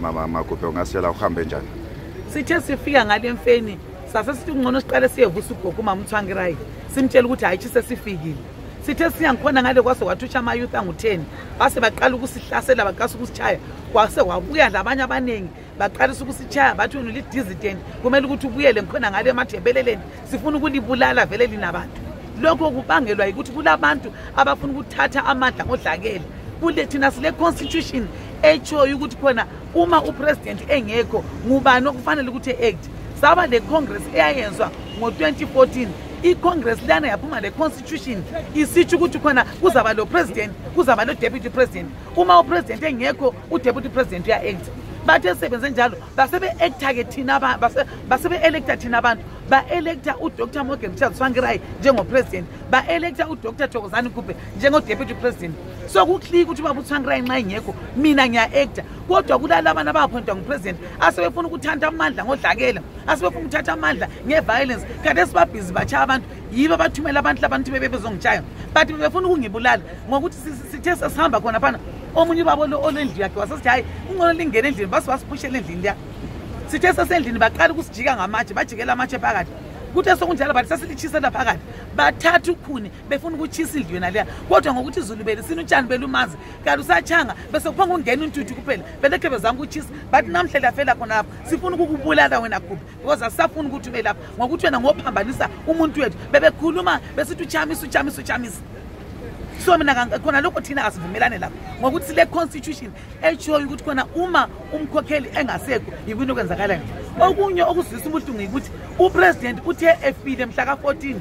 Mama Khupe ungasitshela uhambe njani? Sithe sifika ngale Emfeni sase sithi ungcono siqale siyevusa ugogo uMaMthwangirai simtshela ukuthi hayi sesifikile. Sithe siyangikhona ngale kwase wathusha ama youth angu10 base baqala ukusihlasela baqasa ukusitshaya kwase wabuya labanye abanengi baqalisa ukusitshaya bathi wena lidizident kumele ukuthi ubuyele ngikhona ngale emathebeleleni sifuna ukulibulala vele linabantu. Lokho kubangelwa ukuthi kulabantu abafuna ukuthatha amandla ngodlakela. Kule thina sile constitution echoyo ukuthi khona uma upresident engekho ngubani okufanele ukuthi act. Saba le congress eyayenzwa ngo2014 icongress lana yaphuma le constitution isithi ukuthi khona kuzaba lo president kuzaba lo deputy president. Uma upresident engekho udeputy president uya act. Bathe sebenze njalo basebe acta ke thina basebe electa thina abantu ba electa uDr kaTsvangirai njengo president ba electa uDr Thokozani Khupe njengo deputy president. So kuklika ukuthi baba uTsvangirai nxa ingekho mina ngiya acta kodwa kulala abantu abaphointwa ngupresident asebefuna ukuthanda amandla ngodlakela asebefuna ukuthatha amandla ngeviolence kanti esibabhizi bacha abantu yibo bathumela abantu bebezongitshaya but befuna ukungibulala ngokuthi sithe sihamba khona phana omunye babo lo olendlu yakhe wasasithi hayi ungcono lingene endlini basiphushela endlini ya sithe sasendlini baqala ukusijika ngamatshe bajikela amatshe phakathi kuthe sokunjalo bathi sasilichisa phakathi bathatha ukhuni befuna ukuchisa indlu yona leya kodwa ngokuthi izulu belisina utshani belumazi kanti usachanga bese kuphanga ungena intuthu kuphela belekhe bezama ukuchisa bathi namhle lafela khona lapha sifuna ukukubulala wena Khupe because asafuna ukuthi ube lapha ngokuthi wena ngophambanisa umuntu wethu bebekhuluma besithi uchamisa. So mina khona lokho thina asivumelane lapho ngokuthi sile constitution echoyo ukuthi khona uma umkhokheli engasekho yikuni okwenzakala nje. Okunye okuzwisa ubuhlungu ukuthi upresident uthe efile mhla ka14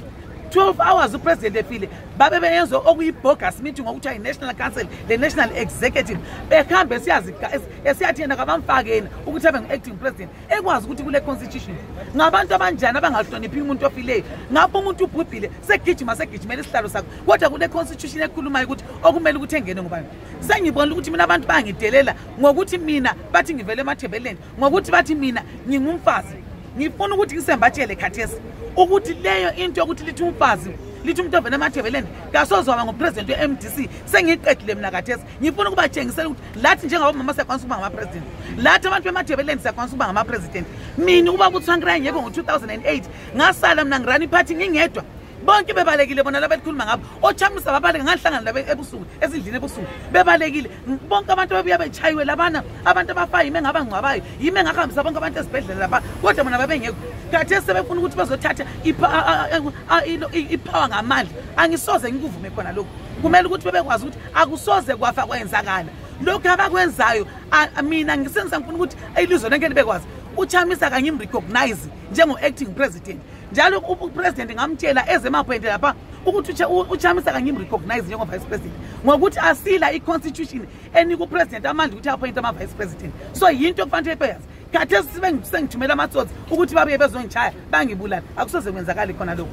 12 hours upresident efile babe beyenzo okuyibogus meeting ngokuthi ayi national council the national executive bekhambe siyathena kabamfakeni ukuthi abe ngu-acting president ekwazi ukuthi kule constitution ngabantu abanjani abangahloniphi umuntu ofileyo ngapho umuntu ubhubhile segijimela isihlalo sakho kodwa kule constitution ekhulumayo ukuthi okumele ukuthi engene ngubani. Sengibona ukuthi mina abantu bangidelela ngokuthi mina bathi ngivele emathebeleni ngokuthi bathi mina ngingumfazi ngifuna ukuthi ngisembatshele khathesi ukuthi leyo into yokuthi lithi umfazi lithi umuntu ovela emathebeleni kasozoba ngopresident weMDC sengiqedile mina khathesi ngifuna ukubatshengisela ukuthi lathi njengabo mama siyakwanisa ukuba ngamapresident lathi abantu bemathebeleni siyakwanisa ukuba ngamapresident. Mina ubaba uTsvangirai ngekho ngo2008 ngasala mina ngirani party ngingedwa bonke bebalekile bona labekhuluma ngabo ochamisa babaleke ngahlangana labe ebusuku ezindlini ebusuku bebalekile bonke abantu babuya bechayiwe labana abantu abafayo ime ngabangcwabayo ime ngahambisa bonke abantu ezibhedlela lapha kodwa bona babengekho khathesi sebefuna ukuthi bazothatha ipower ngamandla. Angisoze ngikuvume khona lokho kumele ukuthi bebekwazi ukuthi akusoze kwafa kwenzakala lokho abakwenzayo. Mina ngisenza ngifuna ukuthi ilizwe lonke libekwazi uchamisa kangimrecognize njengo acting president njalo upresident ngamtshela ezemaphointe lapha ukuthi uchamisa kangimrecognize njengo vice president ngokuthi asila iconstitution enika upresident amandla ukuthi appoint ama vice president. So yinto kufanele beyazi khathesi sengithumela amatsotsi ukuthi babuye bezongitshaya bangibulala akusoze kwenzakala khona lokho.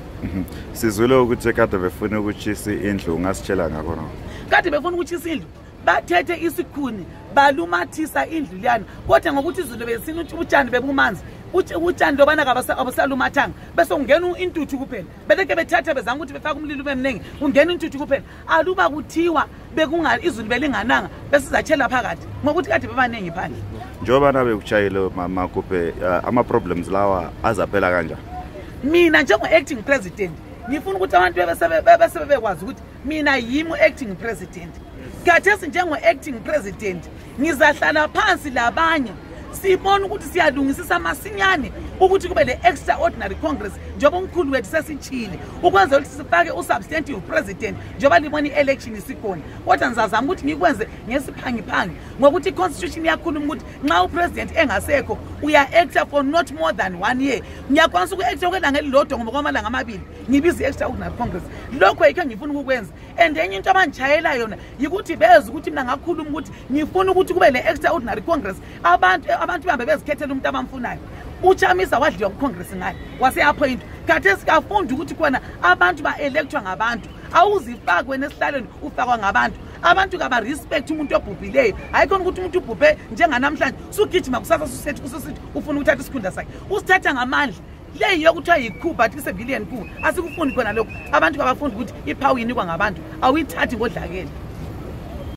Sizwile ukuthi kade befuna ukuchisa indlu ungasitshela ngakho na? Kade befuna ukuchisa indlu bathethe isikhuni balumathisa indlu liyana kodwa ngokuthi izulu besina ukuthi utshani bebumanzi utshani lobana abasalumathanga bese ungena intuthu kuphela beleke bethatha bezanga ukuthi befaka umlilo bemnengi ungena intuthu kuphela aluba kuthiwa bekungali izulu belingananga bese sizatshela phakathi ngokuthi kade bebanengi phandle. Njoba nabe kuchayile Mama Khupe ama problems lawa azaphela kanjani? Mina njengo acting president ngifuna ukuthi abantu bese bekwazi ukuthi mina yimi acting president. Khathesi njengo acting president ngizahlala phansi labanye sibona ukuthi siyalungisisa masinyane ukuthi kube le extraordinary congress njengoba umkhulu wethu sesichile ukwenza ukuthi sifake usubstantive president njengoba libona ielection isikhona kodwa ngizazama ukuthi ngikwenze ngesiphangiphangi ngokuthi iconstitution yakhuluma ukuthi nxa upresident engasekho uya acta for not more than 1 year. Ngiyakwanisa uku-acta okwelanga elilodwa ngoba kwamalanga amabili ngibiza i-extraordinary congress lokho yikho ngifuna ukukwenza. And enye into abanjayela yona yikuthi beze ukuthi mina ngakhuluma ukuthi ngifuna ukuthi kube le extraordinary congress abantu bahambe bezikhethela umuntu abamfunayo. Uchamisa wadliwa kucongress ngaye wase-appoint khathesi kafundi ukuthi khona abantu ba-electwa ngabantu awuzifakwe nesihlalweni ufakwa ngabantu abantu kaba-respect umuntu obhubhileyo hayi khona ukuthi umuntu ubhubhe njenganamhlanje sugijima kusasa susithi ufuna ukuthatha isikhundla sakhe usithatha ngamandla. Le yokuthiwa yiKhupe athi sevillian Khupe asikufuni khona lokho abantu kabafundi ukuthi iphawu inikwa ngabantu awuyithathi ngodlakela.